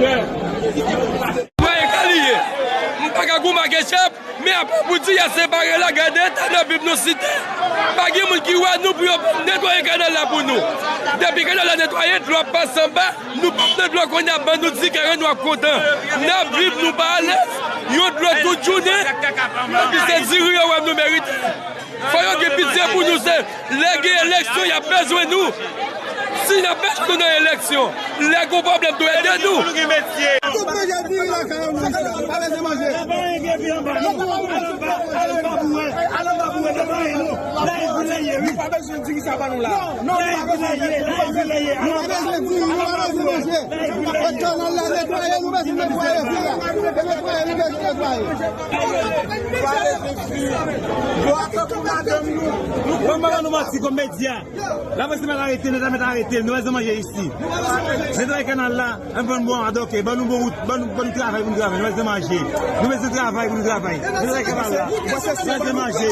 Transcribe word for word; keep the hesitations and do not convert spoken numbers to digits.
Netwaye ka li ye. M pa ka goumen ak Echèp, men apa pou di y a separe la, gade eta n ap viv nou site. Pa gen moun ki wè nou pou yo netwaye kanal la pou nou. Depi kanal la netwaye, dlo ap pase anba, nou p ap nan dlo kounye a, ban nou di kare nou ap kontan. N ap viv, nou pa alèz, yon dlo tout jounen, epi se diri yo wè nou merite. Fò yo gen pitye pou nou, se lè gen eleksyon, y ap bezwen nou. Si n ap bezwen nou nan eleksyon, lè gen pwoblèm, dwe ede nou. Tout medya diri lakay yo, nou pa bezwen manje. Pa bezwen manje. Pa bezwen diri sa ba nou la. Non, nou pa bezwen manje. Nou pa bezwen diri, nou pa bezwen manje. E kanal la netwaye, nou bezwen netwaye, fè la. E netwaye, nou bezwen netwaye. Ban maman nou manti kòm medya. Lapolis mèt arete, nou mèt arete, nou bezwen manje isi. Netwaye kanal la, ann pran bon adoke, ban nou bon wout, ban nou, ban nou travay pou nou travay, nou bezwen manje. Nou bezwen travay pou nou travay. Netwaye kanal la, nou bezwen manje.